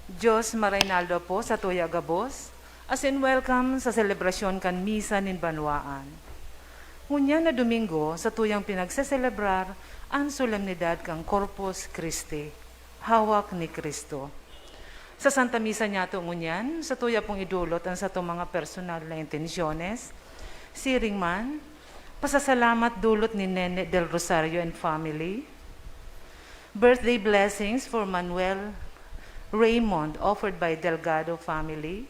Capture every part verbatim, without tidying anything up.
Dios maraynaldo po sa tuya gabos, asin welcome sa selebrasyon kan Misa nin Banwaan. Ngunyan na Domingo, sa tuyang pinagseselebrar an solemnidad kan Corpus Christi, hawak ni Cristo. Sa Santa Misa niyato ngunyan, sa tuya pong idulot an satong mga personal na intensyones, siring man, pasasalamat dulot ni Nene Del Rosario and family, birthday blessings for Manuel Raymond offered by Delgado family,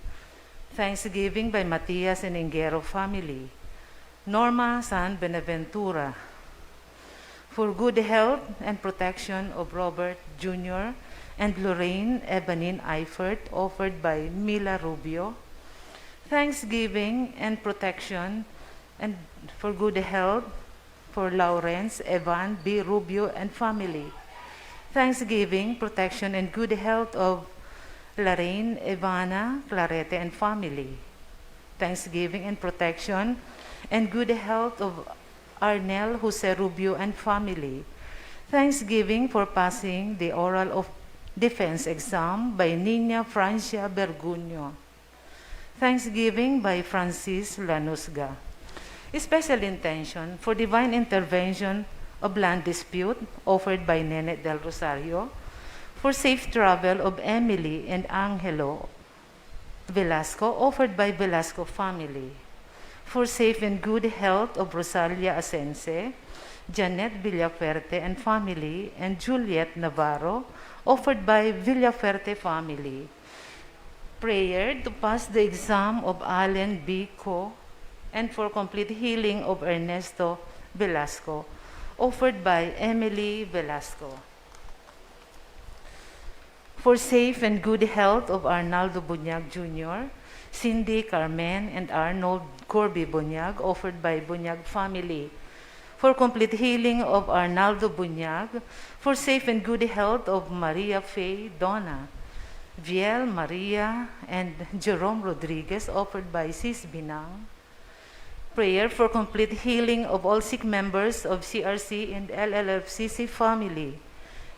thanksgiving by Matias and Ingero family, Norma San Benaventura, for good health and protection of Robert Junior and Lorraine Ebanin Eifert, offered by Mila Rubio. Thanksgiving and protection and for good health for Lawrence Evan B. Rubio and family. Thanksgiving, protection, and good health of Lorraine Evana Clarete and family. Thanksgiving and protection and good health of Arnel Jose Rubio and family. Thanksgiving for passing the oral of defense exam by Nina Francia Bergunio. Thanksgiving by Francis Lanusga. Special intention for divine intervention of land dispute offered by Nene Del Rosario, for safe travel of Emily and Angelo Velasco offered by Velasco family, for safe and good health of Rosalia Asense, Janet Villafuerte and family, and Juliet Navarro offered by Villafuerte family. Prayer to pass the exam of Allen B. Co. And for complete healing of Ernesto Velasco, offered by Emily Velasco. For safe and good health of Arnaldo Bunyag Junior, Cindy, Carmen, and Arnold Corby Bunyag, offered by Bunyag family. For complete healing of Arnaldo Bunyag, for safe and good health of Maria Faye Dona, Viel Maria, and Jerome Rodriguez, offered by Sis Binang. Prayer for complete healing of all sick members of C R C and L L F C C family,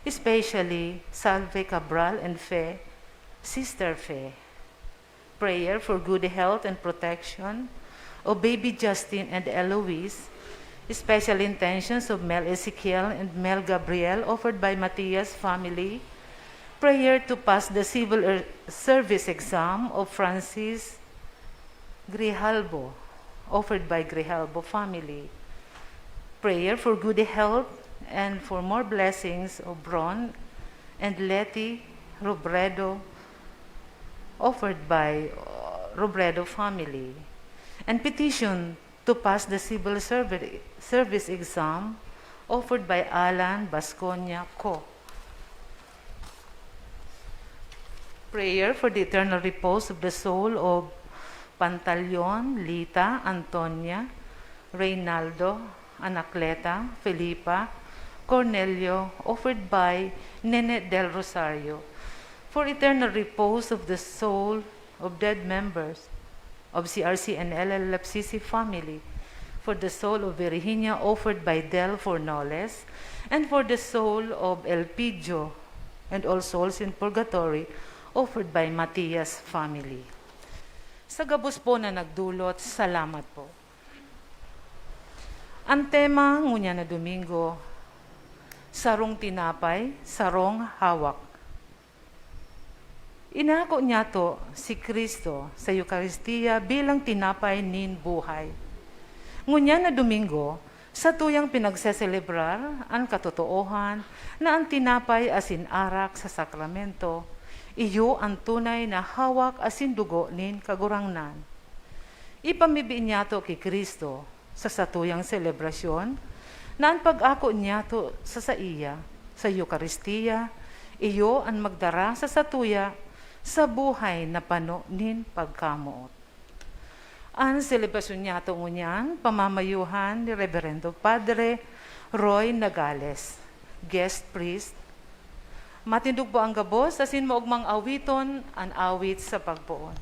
especially Salve Cabral and Fe, Sister Fe. Prayer for good health and protection of baby Justin and Eloise, special intentions of Mel Ezekiel and Mel Gabriel, offered by Matias family. Prayer to pass the civil er-, service exam of Francis Grijalbo, offered by Grijalbo family. Prayer for good health and for more blessings of Ron and Letty Robredo, offered by, uh, Robredo family. And petition to pass the civil servi-, service exam, offered by Alan Basconia Co. Prayer for the eternal repose of the soul of Pantaleon, Lita, Antonia, Reynaldo, Anacleta, Felipa, Cornelio, offered by Nene Del Rosario. For eternal repose of the soul of dead members of C R C and L L F C C family, for the soul of Virginia, offered by Del Fornoles, and for the soul of Elpidio and all souls in purgatory, offered by Matias family. Sa gabos po na nagdulot, salamat po. Ang tema ngunyan na Domingo, sarong tinapay, sarong hawak. Inako niyato si Cristo sa Eukaristia bilang tinapay nin buhay. Ngunyan na Domingo, satuyang pinagseselebrar an katotoohan na an tinapay asin arak sa sakramento, iyo an tunay na hawak asin dugo nin Kagurangnan. Ipamibi niyato ki Cristo sa satuyang selebrasyon na an pag-ako niyato sa saiya sa Eukaristia, iyo an magdara sa satuya sa buhay na pano nin pagkamoot. An selebrasyon niyato ngunyan, pamamayuhan ni Reberendo Padre Roy Nagales, guest priest. Matindog po ang gabos, asin maogmang awiton an awit sa pagpoon.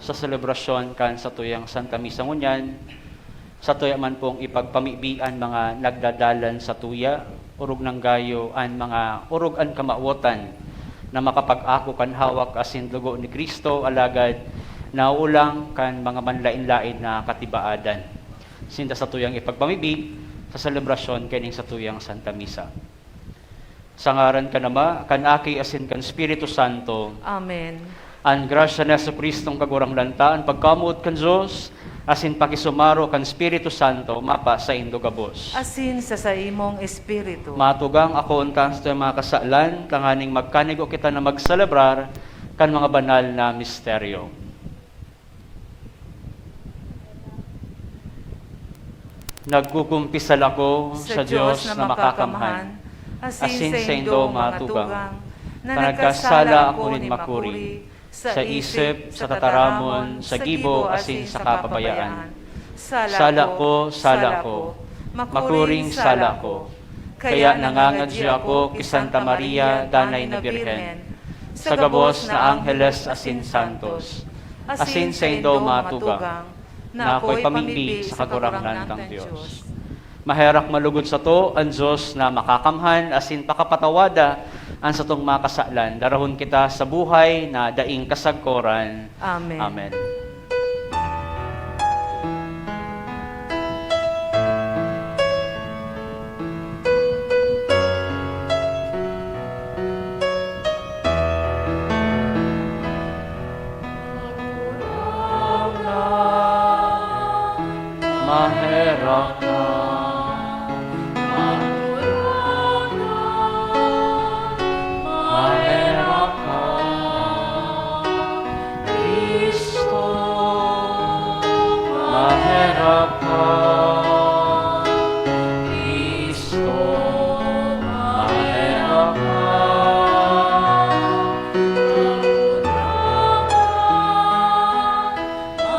Sa selebrasyon kan satuyang Santa Misa ngunyan, satuya man pong ipagpamibi an mga nagdadalan satuya, orog nang gayo an mga orog an kamawotan na makapag-ako kan hawak asin dugo ni Cristo, alagad nauulang kan mga manlaen-laen na katibaadan. Sinda satuyang ipagpamibi sa selebrasyon kaning satuyang Santa Misa. Sa ngaran kan Ama, kan Aki, asin kan Espiritu Santo. Amen. An grasya ni Jesu-Cristong Kagurangnan ta, an pagkamoot kan Dios, asin pakisumaro kan Espiritu Santo, mapa saindo gabos. Asin sa saimong espiritu. Matugang ako unta sa mga kasalan, tanganing magkanigo kita na magselebrar kan mga banal na misteryo. Nagkukumpisal ako sa Dios na makakamhan, asin saindo, mga tugang, na nagkasala ako nin makuri, sa isip, sa tataramon, sa gibo, asin sa kapabayaan. Sala ko, sala ko, makuring sala ko. Kaya nangangadya ako ki Santa Maria, Danay na Birhen, sa gabos na angheles asin santos, asin saindo, mga tugang, na ako'y pamibi sa Kagurangnan tang Dios. Maherak malugod sato an Dios na makakamhan asin pakapatawada an satong mga kasalan. Darahon kita sa buhay na daing kasagkoran. Amen. Amen. Maherak ka, Maherak ka, Cristo, maherak ka, Cristo, maherak ka.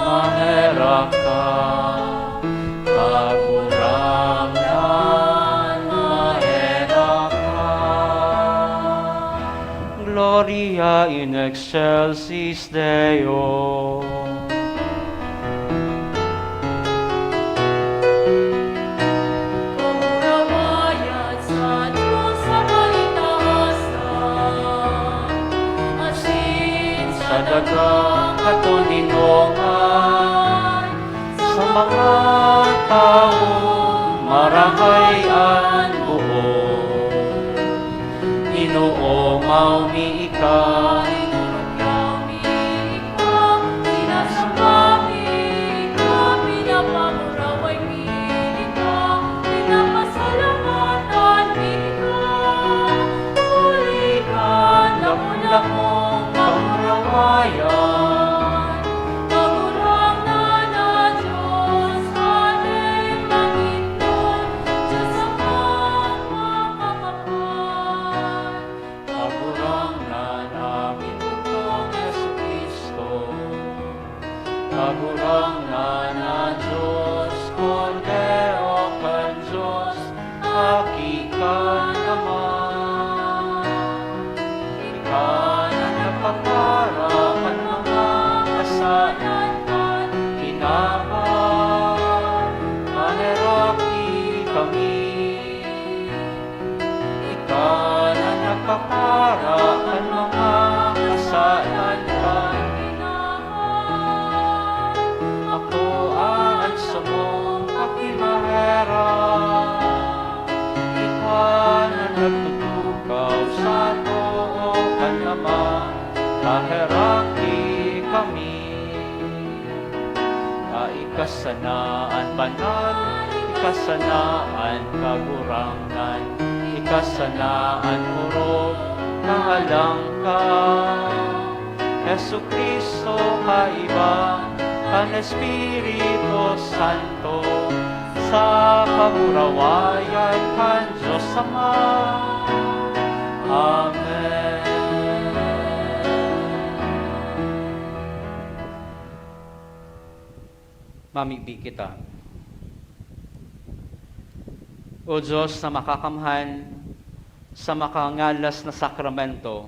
Maherak ka, Kagurangnan, maherak ka. Gloria in excelsis Deo. Kamurawayan sa Dios sa kaitaasan, asin sa dagang katoninongan, sa mga tawong marahay an buot. Ginoo, maumi ika. Ginoo, maumi ika. Sinasamba mi ika, pinapamuraway mi ika, pinapasalamatan mi ika. Huli kan dakul-dakong kamurawayan, Kagurangnan na Dios, Hade langitnon, Dios Ama, Makapapan. Kagurangnan na ginugtong Jesu-Cristo, Kagurangnan na Dios, Kordero kan Dios, Aki kan Ama. Ika na nagpapara kan mga kasalan kan kinaban, maheraki kami. Ika na nagpapara kan mga kasalan kan kinaban, akoa an samong pakimaherak. Ika na nagtutukaw sa too kan Ama, maheraki kami. Ika sana an banal, ika sana an Kagurangnan, ika sana an orog na halangkaw. Jesu-Cristo, kaiba kan Espiritu Santo, sa kamurawayan kan Dios Ama. Amen. Mamibi kita. O Dios na makakamhan, sa makangalas na sakramento,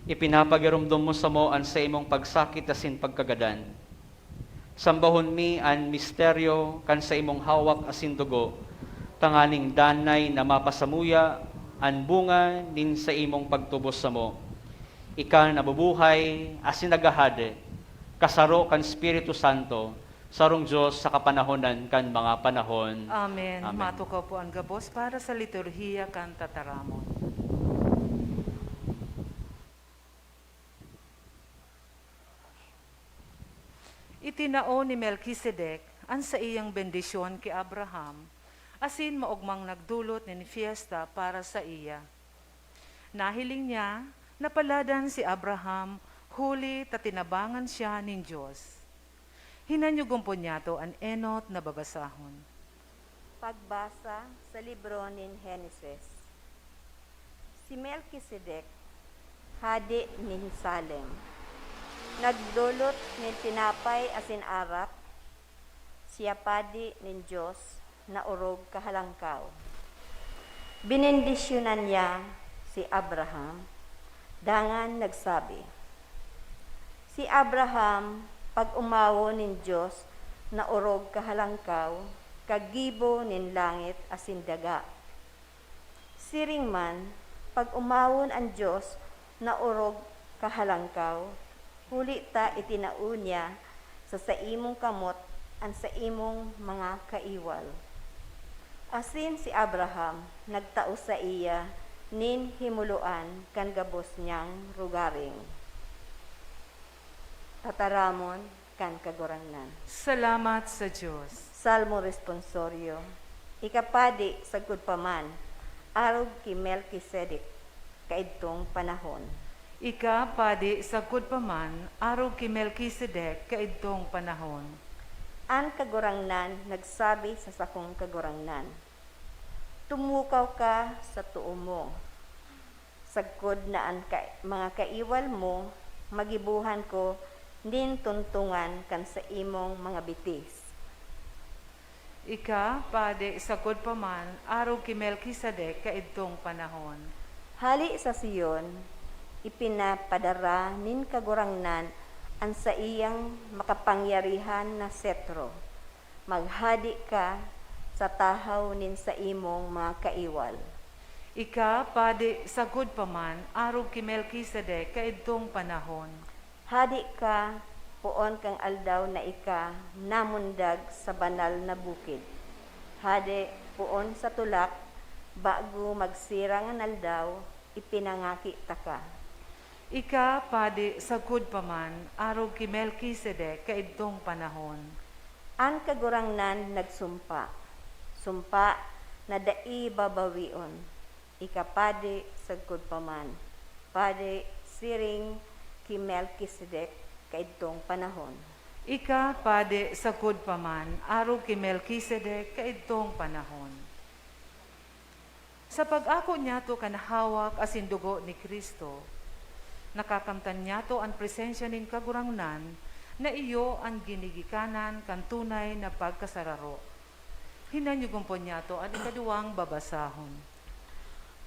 ipinapagiromdom mo samo an saimong pagsakit asin pagkagadan. Sambahon mi an misteryo kan saimong hawak asin dugo, tanganing danay na mapasamuya an bunga nin saimong pagtubos samo. Ika nabubuhay asin naghahade, kasaro kan Espiritu Santo, sarong Dios sa kapanahonan kan mga panahon. Amen. Amen. Matukaw po an gabos para sa liturhiya kan tataramon. Itinao ni Melkisedek an saiyang bendisyon ki Abraham, asin maogmang nagdolot nin fiesta para saiya. Nahiling niya na paladan si Abraham huli ta tinabangan siya nin Dios. Hinanyugon po niyato an enot na babasahon. Pagbasa sa libro nin Henesis. Si Melkisedek, hade nin Salem, nagdolot nin tinapay asin arak. Siya padi nin Dios na orog kahalangkaw. Benendisyonan niya si Abraham, dangan nagsabi, "Si Abraham, pag-omawon nin Dios na orog kahalangkaw, kagibo nin langit asin daga. Siring man, pag-omawon an Dios na orog kahalangkaw, huli ta itinao niya sa saimong kamot an saimong mga kaiwal." Asin si Abraham nagtao saiya nin himoloan kan gabos niyang rogaring. Tataramon kan Kagurangnan. Salamat sa Dios. Salmo Responsorio. Ika padi sagkod pa man, arog ki Melkisedek kaidtong panahon. Ika padi sagkod pa man, arog ki Melkisedek kaidtong panahon. An Kagurangnan nagsabi sa sakong Kagurangnan, "Tumukaw ka sa too mo, sagkod na an ka-, mga kaiwal mo, magibohan ko nin tuntongan kan saimong mga bitis." Ika, padi, sagkod pa man, arog ki Melkisedek kaidtong panahon. Hale sa Sion, ipinapadara nin Kagurangnan an saiyang makapangyarihan na setro. Maghade ka sa tahaw nin saimong mga kaiwal. Ika, padi, sagkod pa man, arog ki Melkisedek kaidtong panahon. Hade ka poon kan aldaw na ika namundag sa banal na bukid. Hade poon sa tulak, bago magsirang an aldaw, ipinangaki taka. Ika, padi, sagkod pa man, arog ki Melkisedek kaidtong panahon. An Kagurangnan nagsumpa, sumpa na dai babawion. Ika, padi, sagkod pa man, padi siring ki Melkisedek kaidtong panahon. Ika, padi, sagkod pa man, arog ki Melkisedek kaidtong panahon. Sa pag-ako niyato kan hawak asin dugo ni Cristo, nakakamtan niyato an presensya nin Kagurangnan na iyo an ginigikanan kan tunay na pagkasararo. Hinanyugon po niyato an ikaduwang babasahon.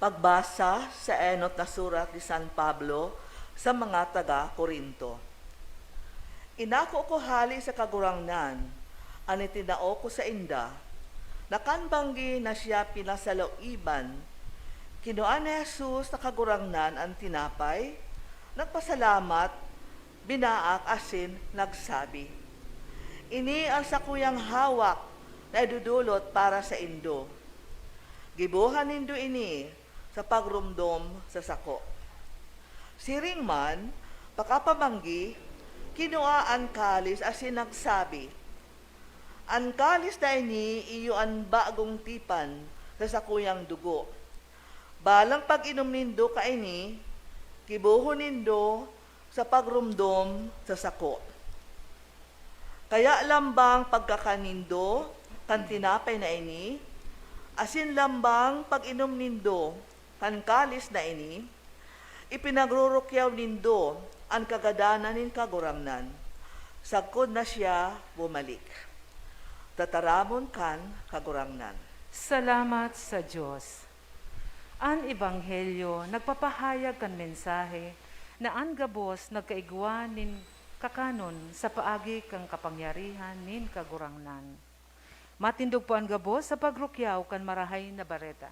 Pagbasa sa enot na surat ni San Pablo sa mga taga Corinto. Inako ko hale sa Kagurangnan an itinao ko sainda, na kan banggi na siya pinasaloiban, kinua ni Jesus na Kagurangnan an tinapay, nagpasalamat, binaak asin nagsabi, "Ini an sakuyang hawak na idodolot para saindo. Giboha nindo ini sa pagromdom sa sako." Siring man, pakapamanggi, kinua an kalis asin nagsabi, "An kalis na ini iyo an bagong tipan sa sakuyang dugo. Balang pag-inom nindo kaini, gibohon nindo sa pagromdom sa sako. Kaya lambang pagkakan nindo kan tinapay na ini, asin lambang pag-inom nindo kan kalis na ini, ipinagururukyaw nindo an kagadanan nin Kagurangnan, sagkod na siya bumalik." Tataramon kan Kagurangnan. Salamat sa Dios. An Ebanghelyo nagpapahayag kan mensahe na an gabos nagkaigwa nin Kakanon sa paagi kan kapangyarihan nin Kagurangnan. Matindog po an gabos sa pagrukyaw kan Marahay na Bareta.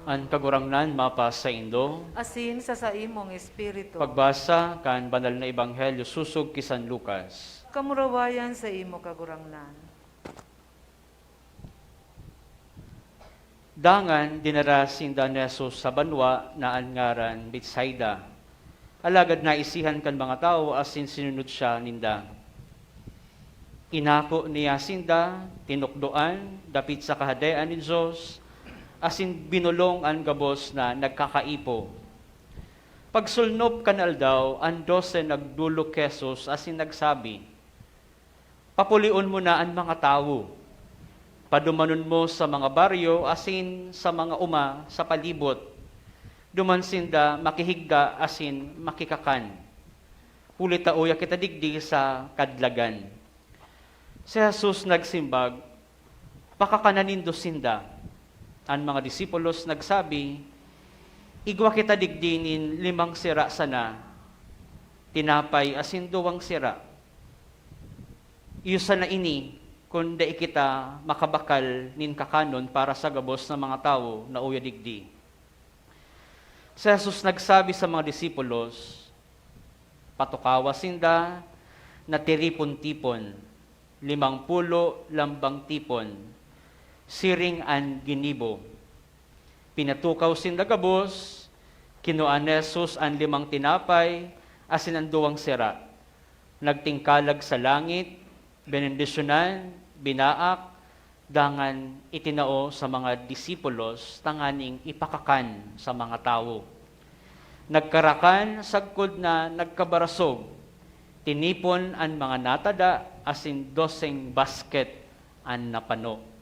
An Kagurangnan mapasaindo. Asin sa saimong espiritu. Pagbasa kan Banal na Ebanghelyo sosog ki San Lucas. Kamurawayan sa imo, Kagurangnan. Dangan dinara sinda ni Jesus sa banwa na an ngaran Betsaida. Alagad naisihan kan mga tawo asin sinunod siya ninda. Inako niya sinda, tinukdoan dapit sa Kahadean nin Dios, asin binolong an gabos na nagkakaipo. Pagsulnop kan aldaw, an dose nagdolok ki Jesus asin nagsabi, "Papulion mo na an mga tawo. Padumanon mo sa mga baryo asin sa mga oma sa palibot. Duman sinda makihigda asin makikakan. Huli ta uya kita digdi sa kadlagan." Si Jesus nagsimbag, "Pakakanan nindo sinda." An mga disipulos nagsabi, "Igwa kita digdi nin limang sira sana, tinapay asin duwang sira. Iyo sana ini kun dai kita makabakal nin kakanon para sa gabos na mga tawo na uya digdi." Si Jesus nagsabi sa mga disipulos, "Patukawa sinda na tiripon-tipon, limang pulo lambang tipon, siring an ginibo." Pinatukaw sinda gabos, kinua ni Jesus an limang tinapay asin an duwang sira. Nagtingkalag sa langit, benendisyonan, binaak, dangan itinao sa mga disipulos tanganing ipakakan sa mga tawo. Nagkarakan sagkod na nagkabarasog, tinipon an mga natada asin doseng basket an napano.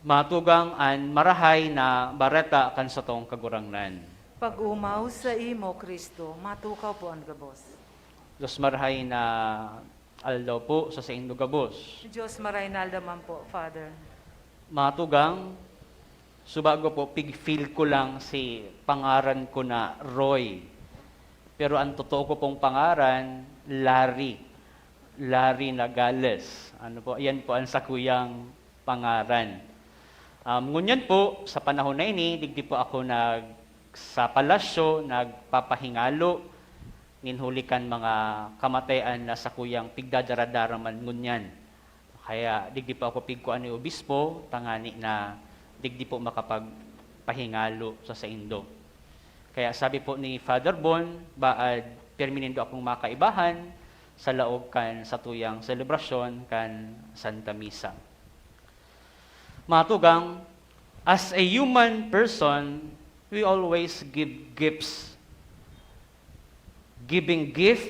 Matugang an Marahay na Bareta kan satong Kagurangnan. Pag-omaw sa imo, Cristo. Matukaw po an gabos. Diyos Marahay na aldaw po sa saindo gabos. Diyos Marahay na aldaw man po, Father. Matugang, subago po, pig-feel ko lang si pangaran ko na Roy. Pero ang totoo ko pong pangaran, Larry. Larry Nagales. Ano po, yan po ang sakuyang pangaran. Um, ngunyan po, sa panahon na ini, digdi po ako nag, sa palasyo, nagpapahingalo, nin huli kan mga kamatayan na sakuyang pigdadaradara man ngunyan. Kaya digdi po ako pigkua ni obispo, tangani na digdi po makapagpahingalo sa saindo. Kaya sabi po ni Father Bon, baad pirmi nindo akong makaibahan sa laog kan satuyang selebrasyon kan Santa Misa. Mga tugang, as a human person, we always give gifts. Giving gift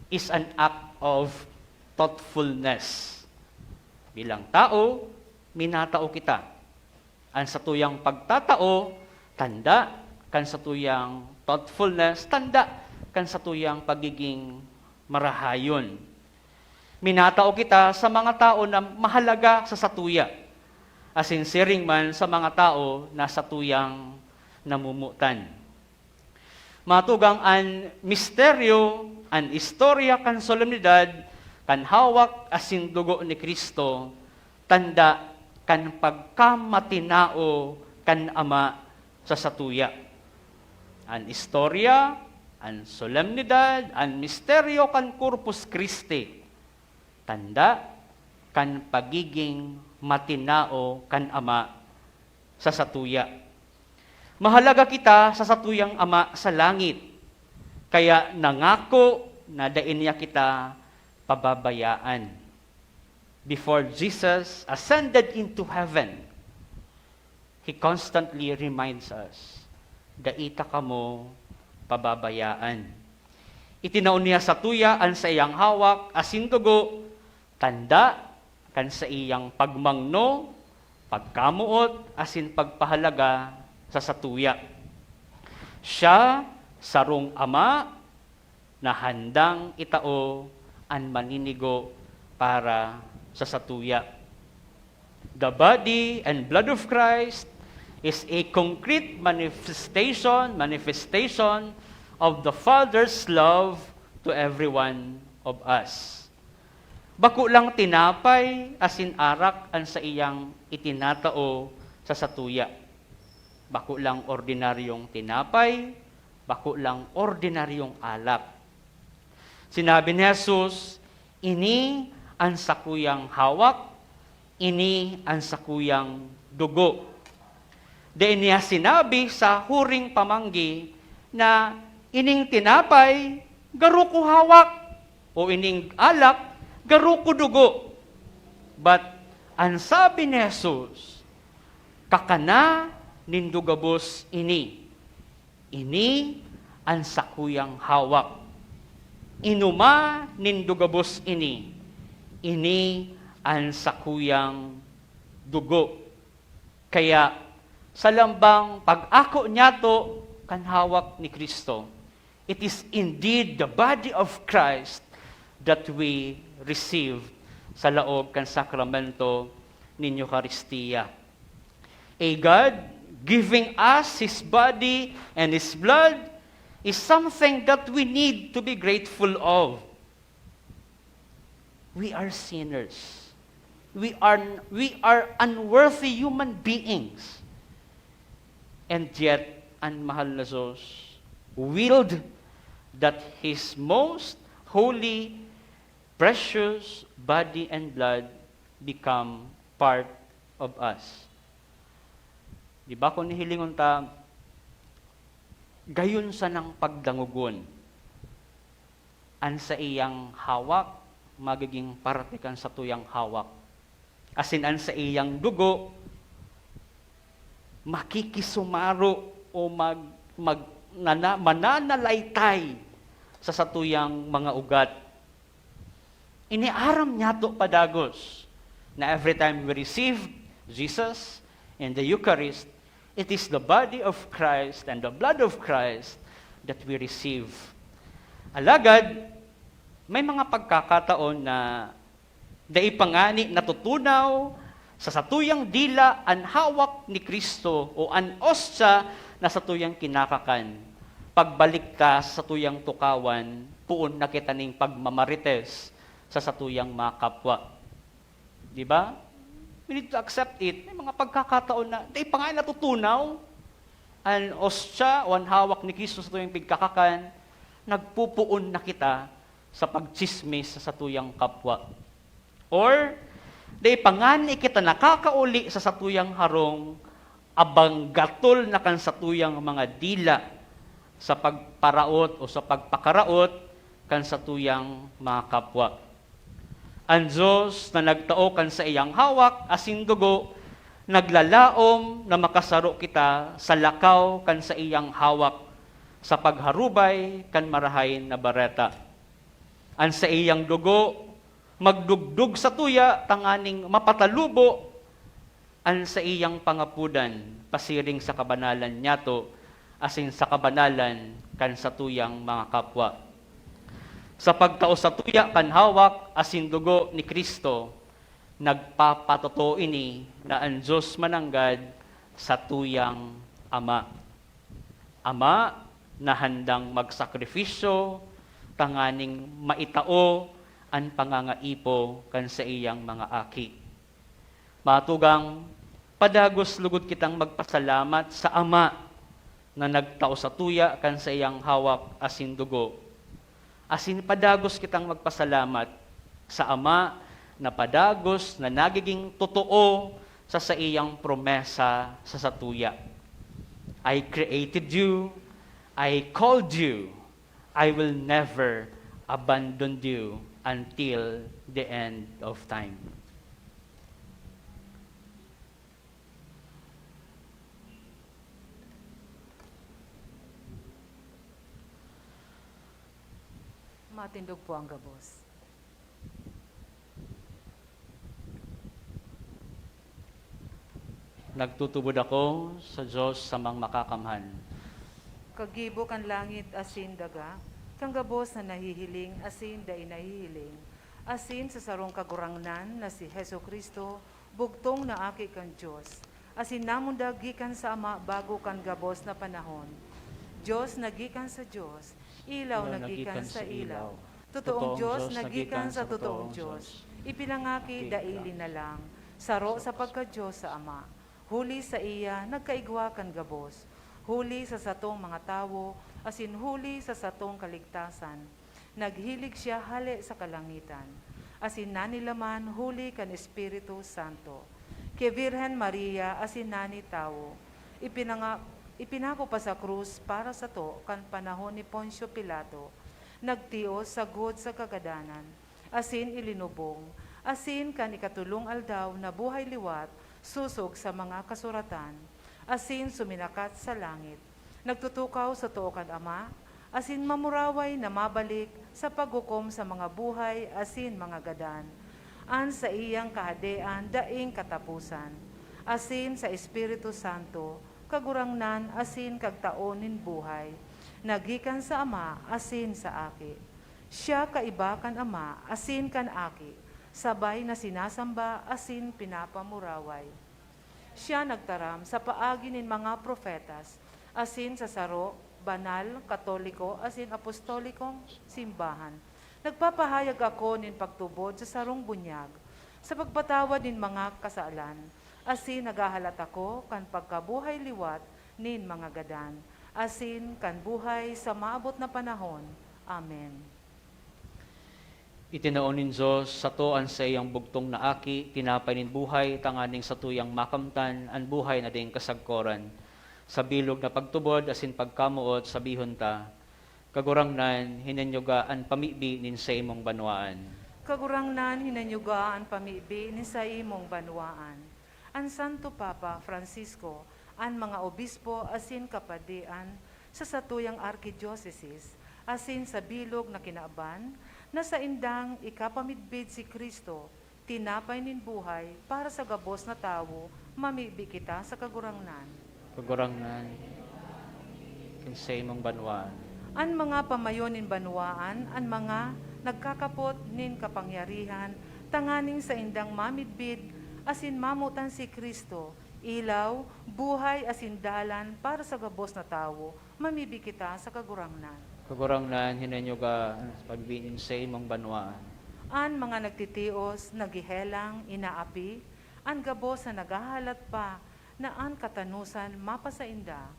is an act of thoughtfulness. Bilang tao, minatao kita. An satuyang pagtatao, tanda kan satuyang thoughtfulness, tanda kan satuyang pagiging marahayon. Minatao kita sa mga tao na mahalaga sa satuya, asin siring man sa mga tao na satuyang namumutan. Matugang an misteryo, an istorya kan solemnidad kan hawak asin dugo ni Cristo, tanda kan pagkamatinao kan Ama sa satuya. An istorya, an solemnidad, an misteryo kan Corpus Christi, tanda kan pagiging matinao kan Ama sa satuya. Mahalaga kita sa satuyang Ama sa langit, kaya nangako na dai niya kita pababayaan. Before Jesus ascended into heaven, He constantly reminds us, "Dai ta kamo pababayaan." Itinao niya satuya an saiyang hawak asin dugo, tanda kan saiyang pagmangno, pagkamoot, asin pagpahalaga sa satuya. Siya sarong Ama na handang itao an maninigo para sa satuya. The body and blood of Christ is a concrete manifestation, manifestation of the Father's love to every one of us. Bako lang tinapay asin arak an saiyang itinatao sa satuya. Bako lang ordinaryong tinapay, bako lang ordinaryong alak. Sinabi ni Jesus, "Ini an sakuyang hawak, ini an sakuyang dugo." Dai niya sinabi sa huring pamanggi na, "Ining tinapay, garo ko hawak, o ining alak, garo ko dugo." But, an sabi ni Jesus, "Kakana nindo gabos ini. Ini an sakuyang hawak. Inoma nindo gabos ini. Ini an sakuyang dugo." Kaya, sa lambang pag-ako niyato kan hawak ni Cristo, it is indeed the body of Christ that we receive sa laog kan sakramento nin Eukaristia. A God giving us His body and His blood is something that we need to be grateful of. We are sinners. We are, we are unworthy human beings. And yet, an mahal na Diyos willed that His most holy, precious body and blood become part of us. Di ba, kung hihilingon ta, gayon sanang pagdangogon, an saiyang hawak magiging parte kan satuyang hawak. Asin an saiyang dugo makikisumaro o mag-, mag-, nana-, mananalaytay sa satuyang mga ugat. Iniaram niyato padagos na every time we receive Jesus in the Eucharist, it is the body of Christ and the blood of Christ that we receive. Alagad, may mga pagkakataon na dai pa ngani natutunaw sa satuyang dila an hawak ni Cristo o an ostya na satuyang kinakakan. Pagbalik ta sa satuyang tukawan, poon na kita nin pagmamarites sa satuyang mga kapwa. Di ba? We need to accept it. May mga pagkakataon na dai pa ngani natutunaw an ostya o an hawak ni Cristo sa satuyang pigkakakan, nagpopoon na kita sa pagtsismis sa satuyang kapwa. Or, dai pa ngani kita nakakauli sa satuyang harong, abanggatol na kan satuyang mga dila sa pagparaot o sa pagpakaraot kan satuyang mga kapwa. An Dios na nagtao kan saiyang hawak asin dugo, naglalaom na makasaro kita sa lakaw kan saiyang hawak sa pagharubay kan Marahay na Bareta. An saiyang dugo magdugdog satuya tanganing mapatalubo an saiyang pangapodan pasiring sa kabanalan niyato asin sa kabanalan kan satuyang mga kapwa. Sa pagtao satuya kan hawak asin dugo ni Cristo, nagpapatotoo ini na an Dios mananggad satuyang Ama. Ama, na handang magsakripisyo tanganing maitao an pangangaipo kan saiyang mga aki. Mga tugang, padagos lugod kitang magpasalamat sa Ama na nagtao satuya kan saiyang hawak asin dugo. Asin padagos kitang magpasalamat sa Ama na padagos na nagiging totoo sa saiyang promesa sa satuya. "I created you, I called you, I will never abandon you until the end of time." Matindog po ang gabos. Nagtutubod ako sa Diyos Samang Makakamhan. Kagibo kan langit asin daga, kan gabos na nahihiling asin dai nahihiling, asin sa sarong Kagurangnan na si Jesu-Cristo, bugtong na Aki kan Dios, asin namundag gikan sa Ama bago kan gabos na panahon. Dios na gikan sa Dios, ilaw na gikan sa ilaw. Totoong Dios na gikan sa totoong Dios. Ipinangaki daili na lang, saro sa pagka-Dios sa Ama. Huli saiya nagkaigwa kan gabos. Huli sa satong mga tawo, asin huli sa satong kaligtasan, naghilig siya hale sa kalangitan, asin nanilaman huli kan Espiritu Santo. Ki Birhen Maria asin nani tawo. Ipinanga-, ipinako pa sa krus para sato kan panahon ni Poncio Pilato. Nagtios sagkod sa kagadanan, asin ilinubong, asin kan ikatolong aldaw nabuhay liwat sosog sa mga kasuratan, asin suminakat sa langit. Nagtutukaw sa too kan Ama, asin mamuraway na mabalik sa paghukom sa mga buhay asin mga gadan. An saiyang kahadean daing kataposan, asin sa Espiritu Santo, Kagurangnan asin Kagtao nin buhay, na gikan sa Ama asin sa Aki. Siya kaiba kan Ama asin kan Aki, sabay na sinasamba asin pinapamuraway. Siya nagtaram sa paagi nin mga propetas, asin sa saro, banal, katoliko, asin apostolikong simbahan. Nagpapahayag ako nin pagtubod sa sarong bunyag, sa pagpatawad nin mga kasalan, asin naghahalat ako kan pagkabuhay liwat nin mga gadan, asin kan buhay sa maabot na panahon. Amen. Itinao nin Dios sato an saiyang bugtong na Aki, tinapay nin buhay, tanganing satuyang makamtan an buhay na daing kasagkoran. Sa bilog na pagtubod asin pagkamoot, sabihon ta, "Kagurangnan, hinanyuga an pamibi nin saimong banwaan." Kagurangnan, hinanyuga an pamibi nin saimong banwaan. An Santo Papa Francisco, an mga obispo asin kapadian sa satuyang arkidiosesis, asin sa bilog na kinaban na saindang ikapamidbid si Cristo, tinapay nin buhay para sa gabos na tawo, mamibi kita sa Kagurangnan. Kagurangnan, kin saimong banwaan. An mga pamayo nin banwaan, an mga nagkakapot nin kapangyarihan, tanganing saindang mamidbid asin mamotan si Cristo, ilaw, buhay asin dalan para sa gabos na tawo, mamibi kita sa Kagurangnan. Kagurangnan, hinanyuga an pamibi nin saimong banwaan. An mga nagtitios, naghehelang, inaapi, an gabos na naghahalat pa na an katanosan mapasainda,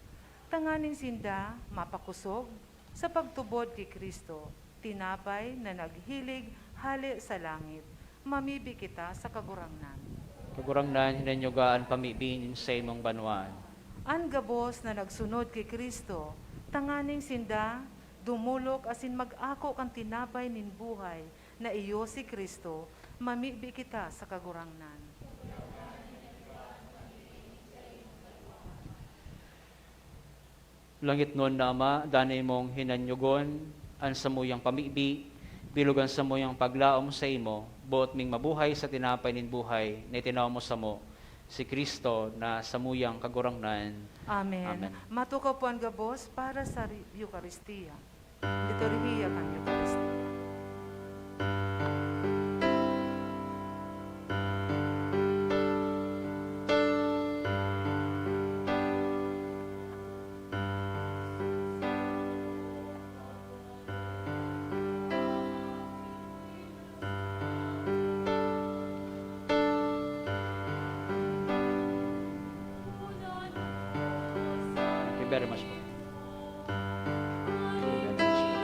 tanganing sinda mapakosog sa pagtubod ki Cristo, tinapay na naghilig hale sa langit. Mamibi kita sa Kagurangnan. Kagurangnan, hinanyuga an pamibi nin saimong banwaan. An gabos na nagsunod ki Cristo, tanganing sinda dumolok asin mag-ako kan tinapay nin buhay na iyo si Cristo, mamibi kita sa Kagurangnan. Langitnon na Ama, danay mong hinanyogon an samuyang pamibi, bilog an samuyang paglaom saimo, boot ming mabuhay sa tinapay nin buhay na itinao mo samo, si Cristo na samuyang Kagurangnan. Amen. Amen. Matukaw po an gabos para sa ri-, Eukaristia. Liturhiya kan Eukaristia. very much po. Thank you very much po.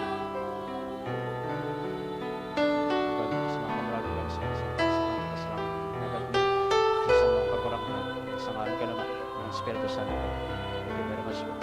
Lord, sa mga pamaralan ko sa, sa, sa, sa, sa, sa mga kagurangnan, sa ngalan ka naman, ng Espiritu Santo. Thank you very much po.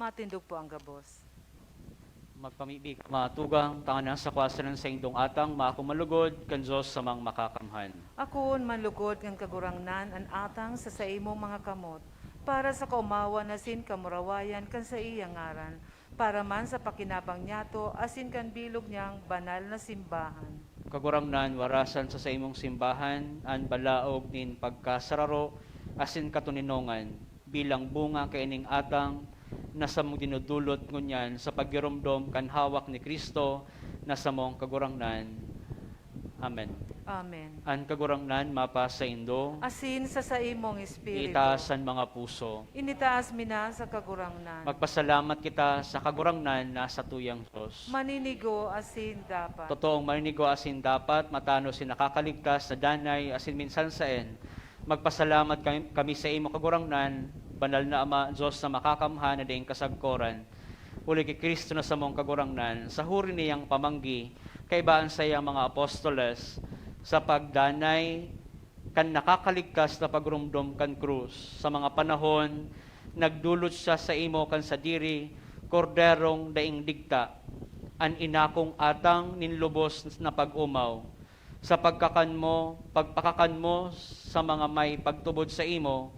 Matindog po ang gabos. Magpamibi ka, mga tugang, tanganing sa kwasan ng saindong atang, maako malugod kan Dios Samang Makakamhan. Akoon manlugod kan Kagurangnan an atang sa saimong mga kamot, para sa kaomawan asin kamurawayan kan saiyang ngaran, para man sa pakinabang niyato asin kan bilog niyang banal na simbahan. Kagurangnan, warasan sa saimong simbahan an balaog nin pagkasararo asin katoninongan, bilang bunga kaining atang na samong dinudulot ngunyan sa paggiromdom kan hawak ni Cristo na samong Kagurangnan. Amen. Amen. An Kagurangnan mapasaindo. Asin sa saimong espiritu. Itaas an mga puso. Initaas mi na sa Kagurangnan. Magpasalamat kita sa Kagurangnan na satuyang Dios. Maninigo asin dapat. Totoong maninigo asin dapat, matanos asin nakakaligtas na danay asin minsan saen. Magpasalamat kami, kami sa imo, Kagurangnan, Banal na Ama, Dios na makakamhan na daing kasagkoran. Huli ki Cristo na samong Kagurangnan, sa huri niyang pamanggi, kaiba an saiyang mga apostoles, sa pagdanay kan nakakaligtas na pagromdom kan krus. Sa mga panahon, nagdulot siya saimo kan sadiri, korderong daing digta, an inakong atang nin lubos na pag-omaw. Sa pagkakan mo, pagpakakan mo sa mga may pagtubod saimo,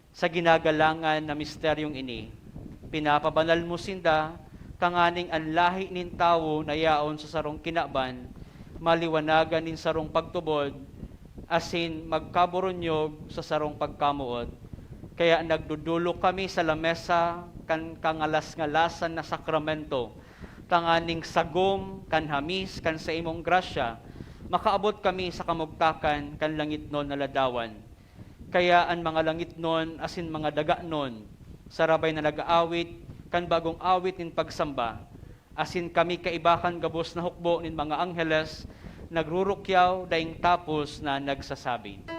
sa ginagalangan na misteryong ini, pinapabanal mo sinda, tanganing an lahi nin tawo na yaon sa sarong kinaban, maliwanagan nin sarong pagtubod, asin magkaburunyog sa sarong pagkamoot. Kaya nagdudulok kami sa lamesa kan kangalas-ngalasan na sakramento, tanganing sagom kan hamis kan saimong grasya, makaabot kami sa kamugtakan kan langitnon na ladawan. Kaya an mga langitnon asin mga daganon sarabay na nag-aawit kan bagong awit nin pagsamba, asin kami kaiba kan gabos na hukbo nin mga angheles, nagrurukyaw daing tapos na nagsasabi.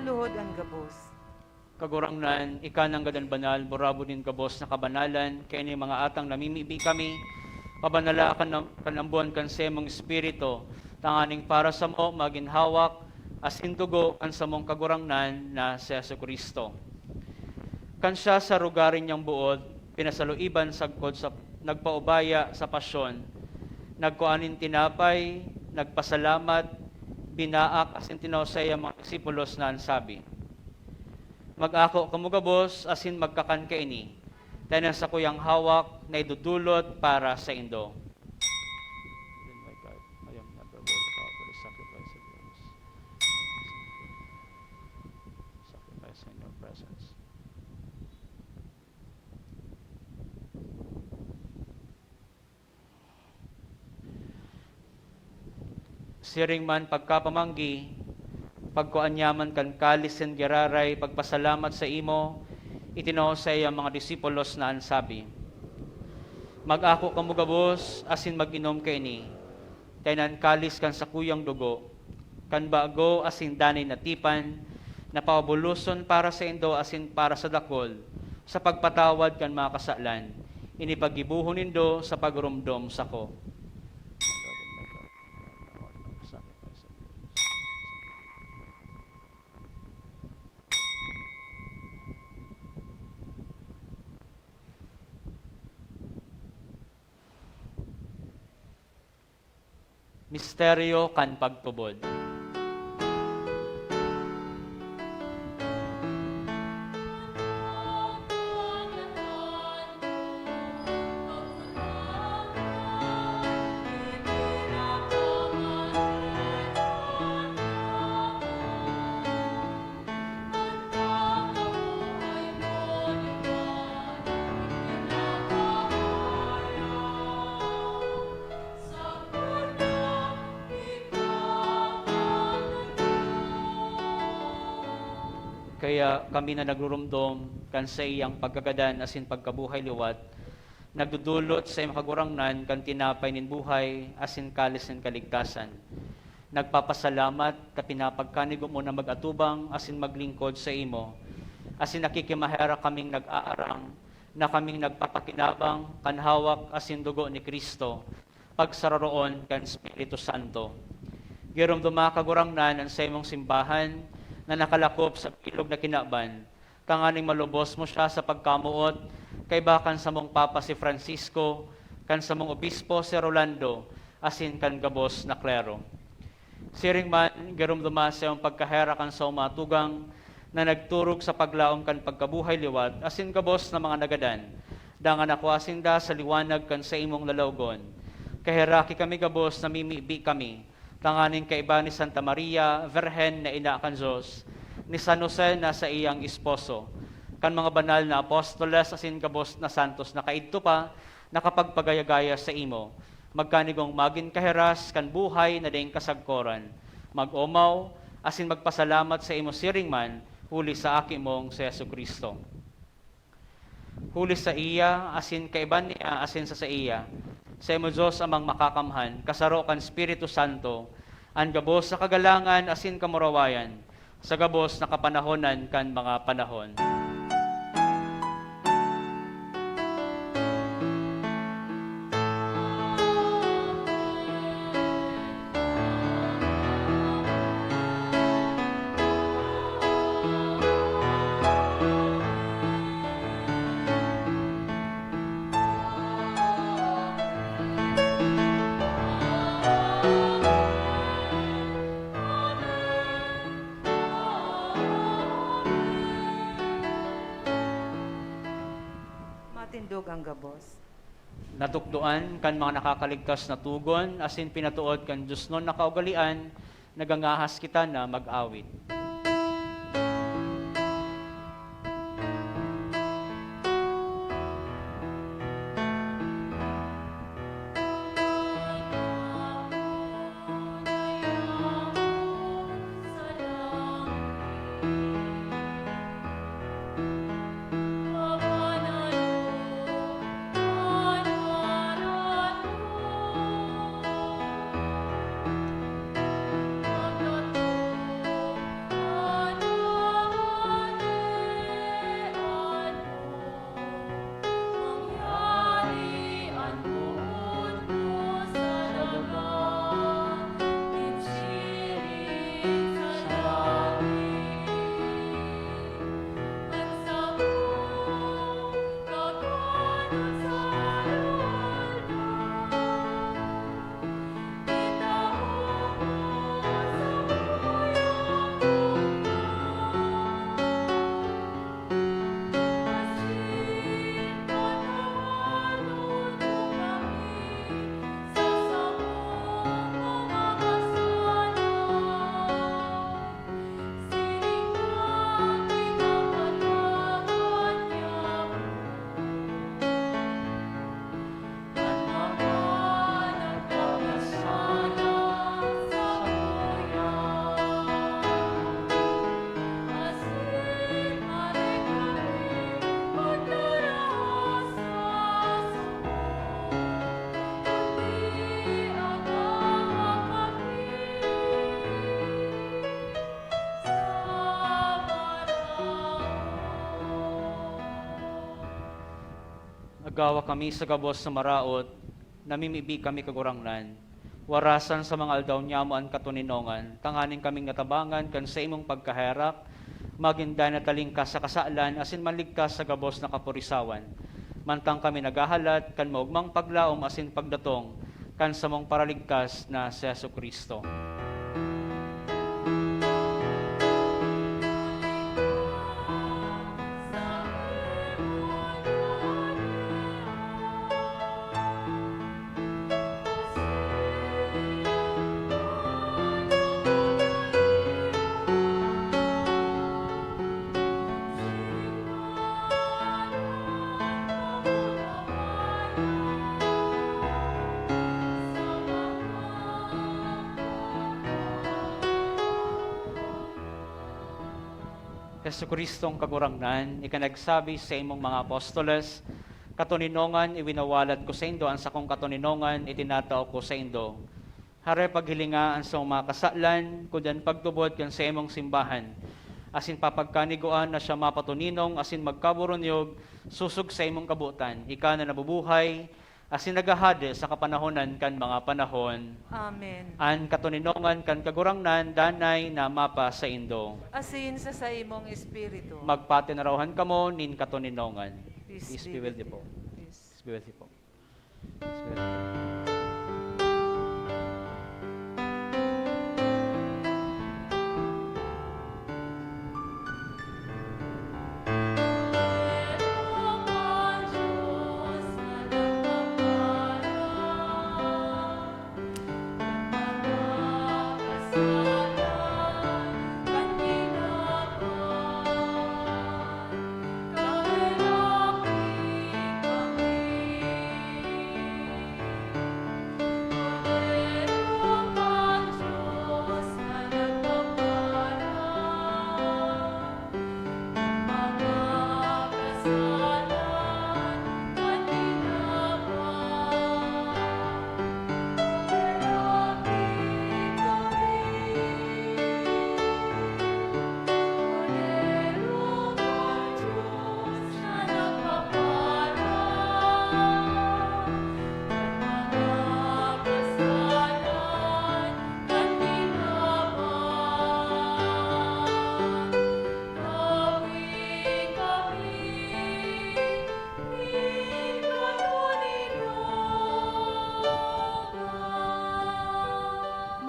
Maluhod an gabos. Kagurangnan, ika nanggad an banal, burabod nin gabos na kabanalan, kaya nin mga atang namimibi kami, Pabanala kan, kan ambon kan saimong Espiritu, tanganing para samo magin hawak asin dugo kan samong Kagurangnan na si Jesu-Cristo. Kan siya sa rugari niyang buod, pinasaluiban sagkod sa nagpaubaya sa pasyon, nagkua nin tinapay, nagpasalamat, binaak asin tinao saiya mga disipulos na an sabi, "Mag-ako kamo gabos asin magkakan kaini, ta an sakuyang hawak na idodolot para saindo." Then, my God, I am never worthy to offer the sacrifice of yours. Sacrifice in your presence. Siring man pagkapamanggi, pagkua niya man kan kalis nin giraray, pagpasalamat sa imo, itinao sa iyang mga disipulos na an sabi, "Mag-ako kamo gabos asin mag-inom kaini, ta ini an kalis kan sakuyang dugo, kan bago asin danay na tipan, na pabubuloson para saindo asin para sa dakul, sa pagpatawad kan mga kasalan. Ini paggibohon nindo sa pagromdom sako." Misteryo kan pagtubod. Kaya kami na nagrurumdom kan saiyang pagkagadan asin pagkabuhay liwat, nagdodolot sa iyang Kagurangnan kan tinapay nin buhay asin kalis nin kaligtasan. Nagpapasalamat ta pinapagkanigo mo na mag-atubang asin maglingkod sa imo, asin nakikimaherak kaming nag-aarang na kaming nagpapakinabang kan hawak asin dugo ni Cristo, pagsararoon kan Espiritu Santo. Giromdoma, Kagurangnan, an saimong simbahan na nakalakop sa bilog na kinaban, tanganing malubos mo siya sa pagkamoot, kaiba kan samong Papa si Francisco, kan samong Obispo si Rolando, asin kan gabos na klero. Siring man, giromdoma sa iyong pagkaherak an saong mga tugang na nagturog sa paglaom kan pagkabuhay liwat asin gabos na mga nagadan, dangan nakua sinda sa liwanag kan saimong lalawgon. Kaheraki kami gabos, namimibi kami, tanganing kaiba ni Santa Maria, Virgen na ina kan Dios, ni San Jose na saiyang esposo, kan mga banal na apostoles asin gabos na santos na kaidto pa nakapagpagaya-gaya saimo, magkanigong magin kaheras kan buhay na daing kasagkoran, mag-omaw, asin magpasalamat saimo siring man, huli sa Aki mong si Jesu-Cristo. Huli saiya, asin kaiba niya, asin sa saiya, saimo Dios Amang Makakamhan, kasaro kan Espiritu Santo, an gabos na kagalangan asin kamurawayan, sa gabos na kapanahonan kan mga panahon. Matindog an gabos. Natukdoan kan mga nakakaligtas na togon, asin pinatood kan diosnon na kaugalean, nagangahas kita na mag-awit. Gawa kami sa gabos na maraot, namimibi kami, Kagurangnan. Warasan sa mga aldaw niyamo an katoninongan, tanganing kaming natabangan kan saimong pagkaherak, magin dai natalingkas sa kasalan asin manligtas sa gabos na kapurisawan. Mantang kami naghahalat kan maogmang paglaom asin pagdatong kan samong Paraligtas na si Jesu-Cristo. Jesu-Cristong Kagurangnan, ika nagsabi sa imong mga apostoles, "Katoninongan, iwinawalat ko saindo an sakong katoninongan, itinatao ko saindo." Hare paghilinga an samong mga kasalan, kundi an pagtubod kan saimong simbahan, asin papagkaniguan na siya mapatoninong asin magkaburunyog sosog sa imong kabotan, ika na nabubuhay asin naghahade sa kapanahonan kan mga panahon. Amen. An katoninongan kan Kagurangnan danay na mapasaindo. Asin sa saimong espiritu. Magpatinarawan kamo nin katoninongan. Peace be with you. Peace. Peace be with you po.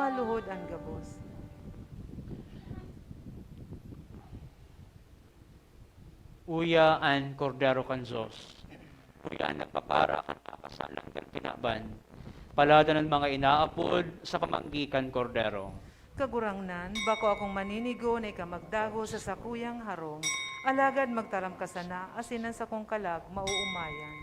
Maluhod an gabos. Uya an Kordero kan Dios. Uya an nagpapara kan mga kasalan kan kinaban. Palad an mga inaapod sa pamanggi kan Kordero. Kagurangnan, bako akong maninigo na ika magdagos sa sakuyang harong, alagad magtaram ka sana asin an sakong kalag maoomayan.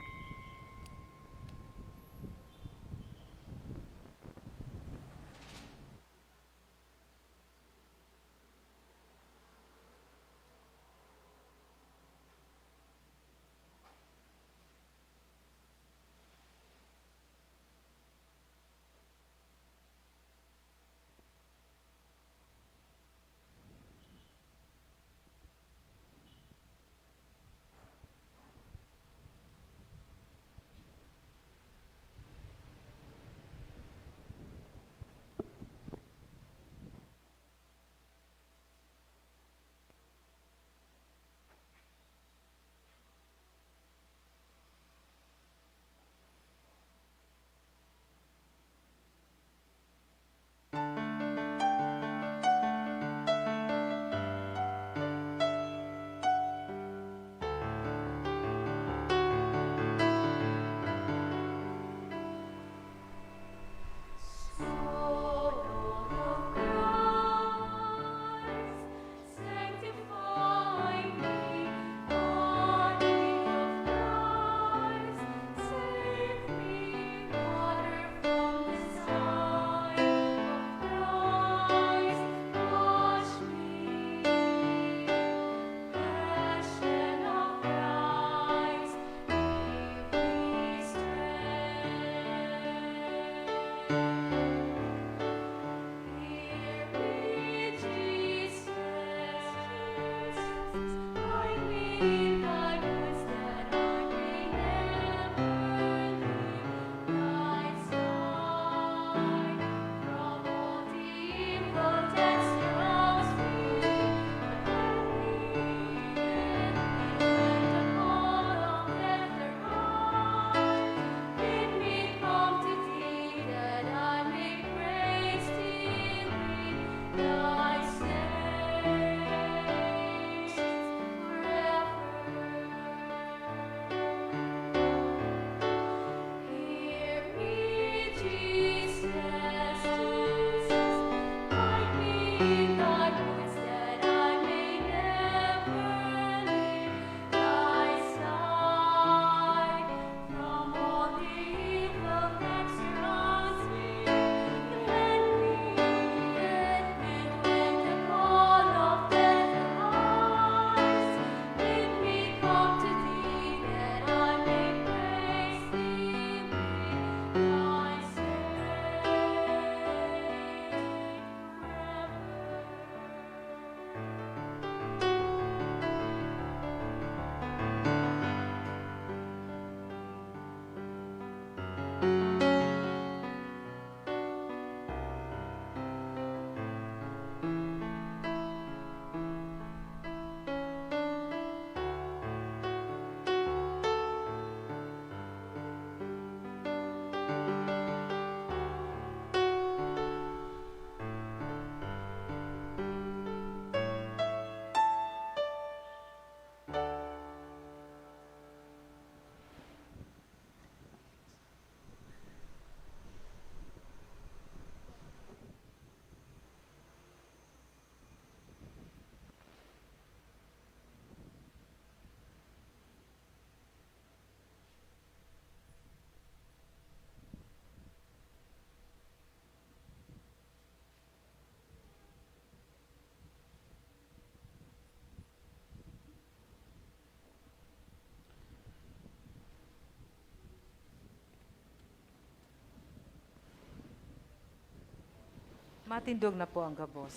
Matindog na po ang gabos.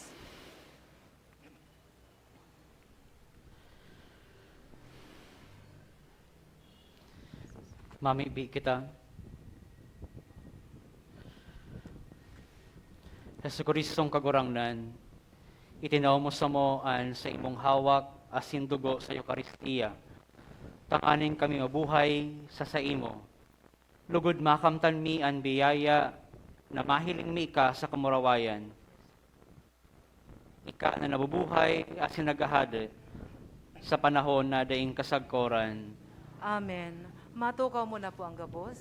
Mamibi kita. Jesucristong Kagurangnan, itinao mo samo an saimong hawak asin dugo sa Eukaristia, tanganing kami mabuhay sa saimo. Lugod makamtan mi an biyaya na mahiling mi ka sa kamurawayan. Ika na nabubuhay asin naghahade sa panahon na daing kasagkoran. Amen. Matukaw mo na po ang gabos.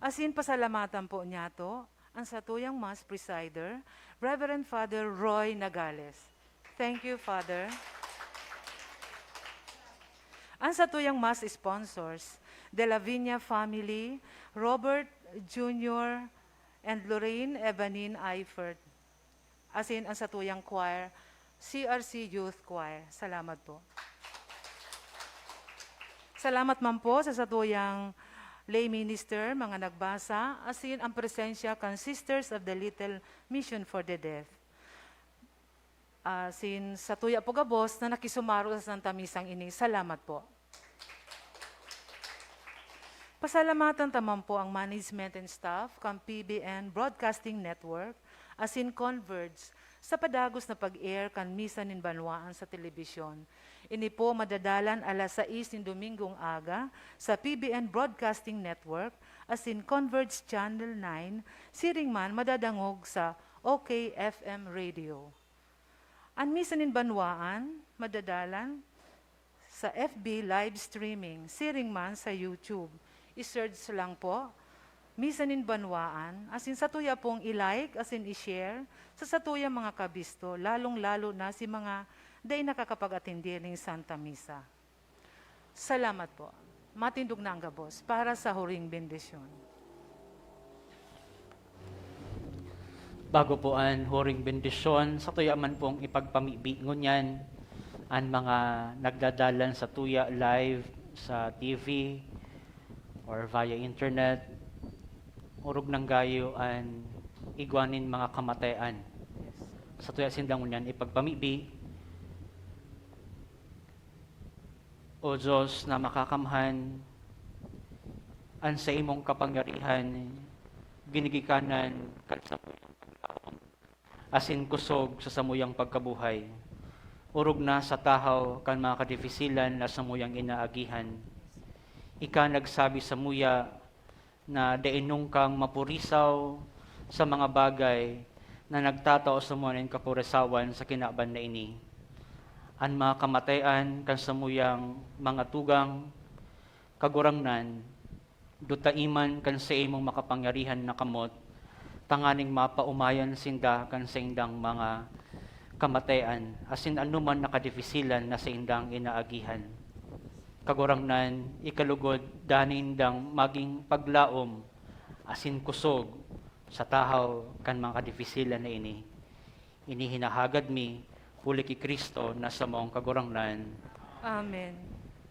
Asin pasalamatan po niyato ang satuyang Mass Presider, Reverend Father Roy Nagales. Thank you, Father. Ang satuyang Mass sponsors, De La Viña family, Robert Junior and Lorraine Evanine Eifert. Asin ang satuyang choir, C R C Youth Choir. Salamat po. Salamat man po sa satuyang lay minister, mga nagbasa, asin ang presensya kan Sisters of the Little Mission for the Deaf. Asin satuya po gabos na nakisumaro sa Santa Misang ini. Salamat po. Pasalamatan ta man po ang management and staff kan P B N Broadcasting Network asin Converge sa padagos na pag-air kan Misa nin Banwaan sa telebisyon. Ini po madadalan alas sais nin Domingong aga sa P B N Broadcasting Network asin Converge Channel nine, siring man madadangog sa O K F M Radio. An Misa nin Banwaan madadalan sa F B live streaming, siring man sa YouTube. I-search lang po, Misa nin Banwaan, asin satuya pong i-like asin i-share sa satuyang mga kabisto, lalong-lalo na si mga dai nakakapag-atindi nin Santa Misa. Salamat po. Matindog na ang gabos para sa huring bendisyon. Bago po an huring bendisyon, satuya man pong ipagpamibi ngunyan an mga nagdadalan satuya live sa T V or via internet, orog nang gayo an igwa nin mga kamatean. Satuya sinda ngunyan ipagpamibi, O Diyos na makakamhan, an saimong kapangyarihan ginigikanan kan samuyang paglaom asin kusog sa samuyang pagkabuhay, orog na sa tahaw kan mga kadifisilan na samuyang inaagihan. Ika nagsabi samuya na dai nungkang mapurisaw sa mga bagay na nagtatao samo nin kapurisawan sa kinaban na ini. An mga kamatean kan samuyang mga tugang, Kagurangnan, dutai man kan saimong makapangyarihan na kamot, tanganing mapaomayan sinda kan saindang mga kamatean, asin anoman na kadifisilan na saindang inaagihan. Kagurangnan, ikalugod danindang magin paglaom asin kusog sa tahaw kan mga kadifisilan na ini. Ini hinahagad mi, huli ki Cristo na samong Kagurangnan. Amen.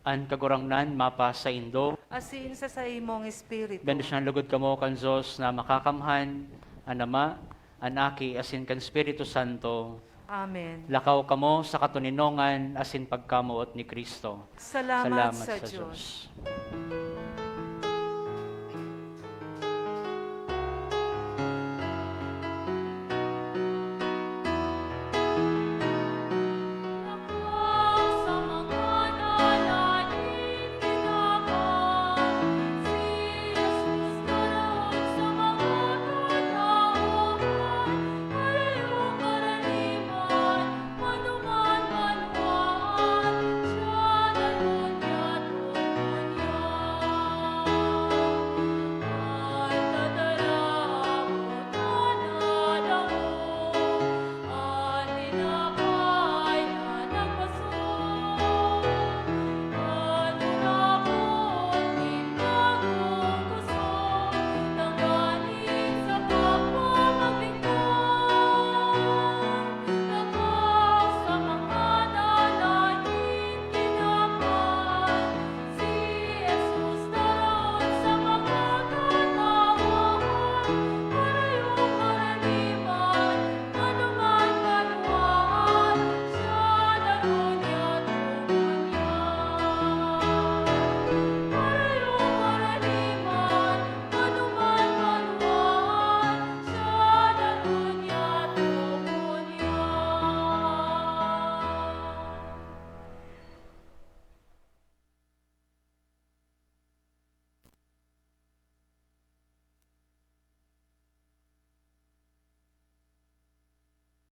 An Kagurangnan mapasaindo. Asin sa saimong espiritu. Bendisyonan lugod kamo kan Dios na Makakamhan, an Ama, an Aki, asin kan Espiritu Santo. Amen. Lakaw kamo sa katoninongan asin pagkamoot ni Cristo. Salamat sa Dios.